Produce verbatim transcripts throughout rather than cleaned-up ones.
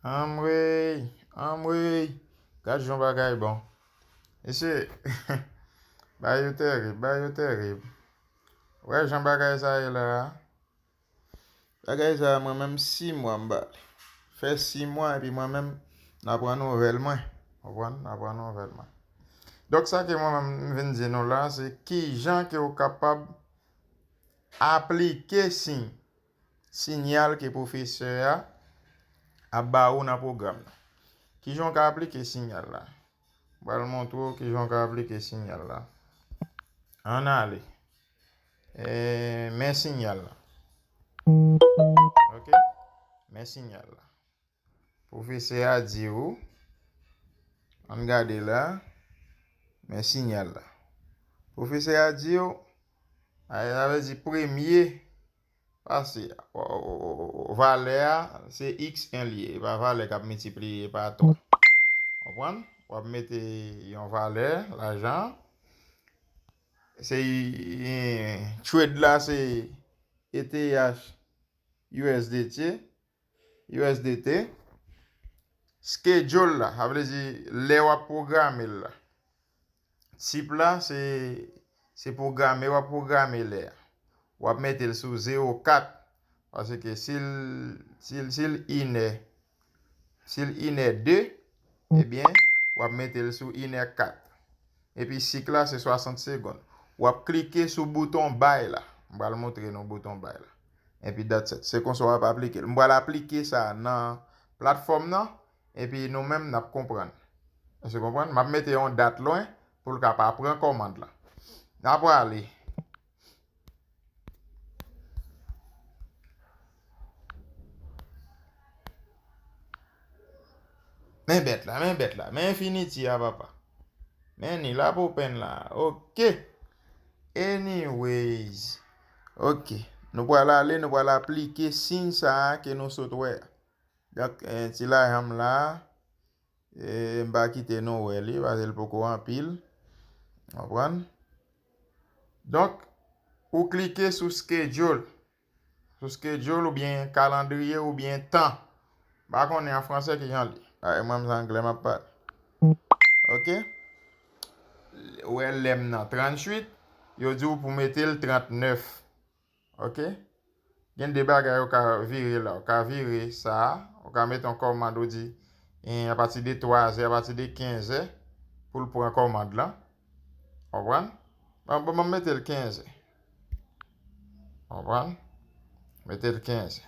Anmwey, anmwey. Gad jan bagay bon. Mesye, bagay yo terib, bagay yo terib. Wè jan bagay sa ye la a. Bagay sa a, mwen menm, sis mwa m ba li. Fè sis mwa, epi mwen menm, n a pran nouvèl mwen. Konprann? N a pran nouvèl mwen. Donk, sa ke mwen menm, m vin di nou la, se kijan ke w kapab aplike siy, siyal ke pwofesè a ap ba ou nan pwogram nan. Kijan w ka aplike siyal la? M pral montre w kijan w ka aplike siyal la. Ann ale. E, men siyal la. Ok? Men siyal la. Pwofesè a di w, ann gade la, men siyal la. Pwofesè a di w, a, sa vle di premye pase, o, o, o, o, valè a, se x en li ye, e pa valè k ap miltipliye pa twa. Konprann? W ap mete yon valè, lajan. Se, e, trade la, se E T H U S D T, U S D T. Schedule la, sa vle di lè w ap pwograme l la. Tip la, se, se pwograme, w ap pwograme lè a. W ap mete l sou zewo kat, paske si l, si l, si l inè, si l inè de, ebyen, w ap mete l sou inè kat. Epi sik la, se swasant segonn. W ap klike sou bouton bay la. M pral montre nou bouton bay la. Epi that's it. Se konsa w ap aplike l. M pral aplike sa nan platfòm nan, epi nou menm n ap konprann. Èske w konprann? M ap mete yon dat lwen pou l ka pa pran kòmand la. N a prale. Men bèt la, men bèt la, men Infinity a, papa. Men ni la pou penn la. Ok. Anyways. Ok. Nou pral ale, nou pral aplike siy sa a ke nou sot wè a. Donk, eh, ti lajan m la, eh, m pa kite nou wè li, paske l poko anpil. Konprann? Donk, ou klike sou schedule. Sou schedule oubyen kalandriye oubyen tan. M pa konnen an fransè kijan l ye. Ay, mwen, m se anglè m ap pale. Ok? Ou wè lè m nan tranntuit, yo di w pou mete l trannèf. Ok? Gen de bagay ou ka vire la. Ou ka vire sa a. Ou ka mete yon kòmand ou di, eh, apati de twazè, apati de kenzè, pou l pran kòmand lan. Konprann? Bon, bon, bon, mete l kenzè. Konprann? Mete l kenzè.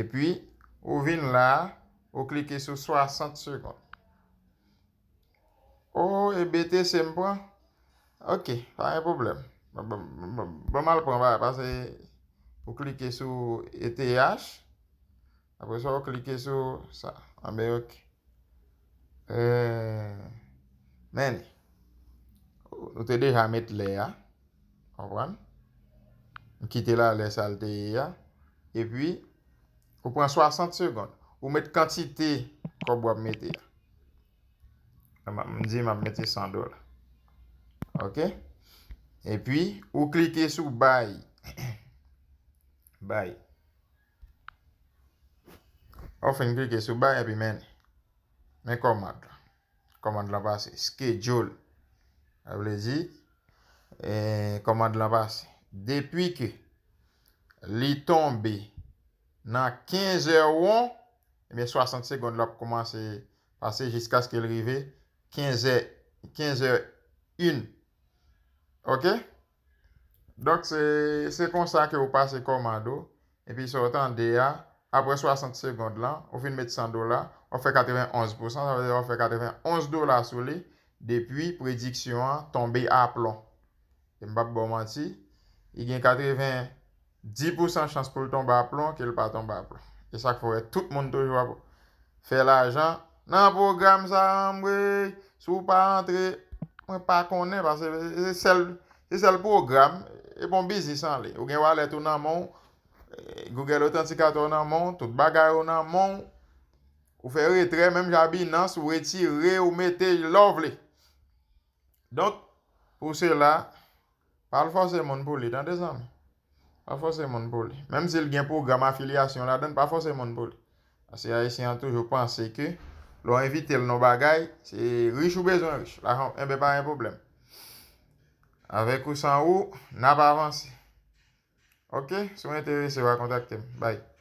Epi, ou vin la, ou klike sou swasant segonn. Oh, e B T C m pran? Ok, pa gen pwoblèm. Bon, bon, bon, bon, bon, m al pran bagay, paske ou klike sou E T H. Apre sa, ou klike sou sa. Anben, ok. Eh, men, ou te deja met lè a. Konprann? Ou kite la lè sa l te ye a. Epi, ou pran swasant segonn. Ou met kantite kòb w ap mete a. M, m di m ap mete san dola. Ok? Epi, ou klike sou bay. Bay. Ou fin klike sou bay epi men. Men kòmand lan. Kòmand lan pase. Schedule. Sa vle di, eh, kòmand lan pase. Depi ke li tonbe nan kenz è won, ebyen, swasant segonn la ap kòmanse pase jiskaske l rive kenz è, kenz è en. Ok? Donk, se, se konsa ke ou pase kòmand ou, epi sa w tande a, apre swasant segonn lan, ou fin met san dola, w ap fè katrevenn onz pousan, sa vle di w ap fè katrevenn onz dola sou li, depi prediksyon an tonbe aplon. E m p ap ba w manti, li gen katrevenn dis pousan chans pou l tonbe aplon ke l pa tonbe aplon. E sa k fè w wè tout moun toujou ap fè lajan nan pwogram sa a, anmwey, si w pa antre, mwen pa konnen, paske se sèl, se sèl pwogram, e pa yon biznis an liy. Ou gen wallet ou nan men w, eh, Google Authenticator nan men w, tout bagay ou nan men w, ou fè retrè, menm jan Binance, ou retire, ou mete lè w vle. Donk, pou sela, pa al fòse moun pou li, tande zanmi. Pa fòse moun pou li. Menm si l gen pwogram afilyasyon ladan l, pa fòse moun pou li. Paske Ayisyen an toujou panse ke lè w envite l nan bagay, se rich ou bezwen rich. Lajan, enben, pa gen pwoblèm. Avèk ou san ou, n ap avanse. Ok? Si w enterese, w a kontakte m. Bye.